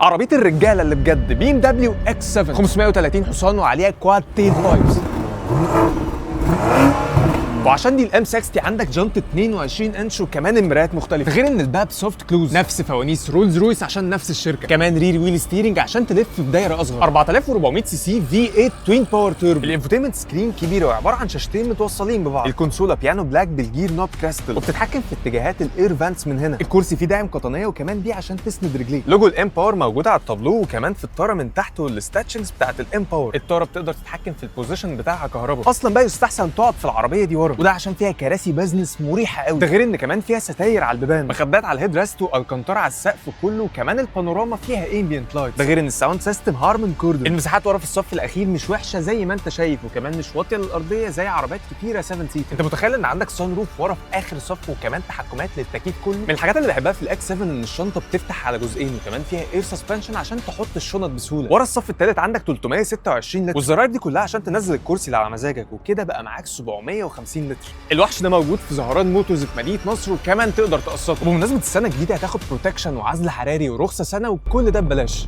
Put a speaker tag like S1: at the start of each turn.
S1: عربية الرجالة اللي بجد، BMW X7، 530 حصان وعليها quad tail pipes. وعشان دي ال M60 عندك جنط 22 انش، وكمان المرايات مختلفه، غير ان الباب soft close نفس فوانيس رولز رويس عشان نفس الشركه. كمان rear wheel steering عشان تلف في دايرة اصغر. 4400 cc V8 twin power turbo. ال infotainment screen كبيرة وعبارة عن شاشتين متوصلين ببعض. الكونسوله piano black بال gear knob crystal، وبتتحكم في اتجاهات ال air vents من هنا. الكرسي فيه داعم قطنيه، وكمان دي عشان تسند رجليك. لوجو ال M Power موجود على التابلو، وكمان في الطاره من تحت، وال stitchings بتاعت ال M Power. الطاره بتقدر تتحكم في ال position بتاعها كهرباء. اصلا بقى يستحسن تقعد في العربية دي ورا، وده عشان فيها كراسي business مريحه قوي. ده غير ان كمان فيها ستاير على البيبان، مخدات على ال head rest، والكانتارا على السقف كله، وكمان البانوراما فيها ambient light. ده غير ان ال sound system Harman Kardon. المساحات ورا في الصف الاخير مش وحشة زي ما انت شايف، وكمان مش واطية للارضيه زي عربيات كتيرة 7 seat. انت متخيل ان عندك sunroof ورا في اخر صف، وكمان تحكمات للتكييف كله؟ من الحاجات اللي بحبها في ال X7 ان الشنطة بتفتح على جزئين، وكمان فيها air suspension عشان تحط الشنط بسهوله. ورا الصف الثالث عندك 326 لتر، والزراير دي كلها عشان تنزل الكرسي اللي على مزاجك، وكده بقى معاك 750 لتر. الوحش ده موجود في زهران موتورز في مدينة نصر، وكمان تقدر تقسطه. وبمناسبة السنة الجديدة هتاخد protection وعزل حراري ورخصه سنه، وكل ده ببلاش.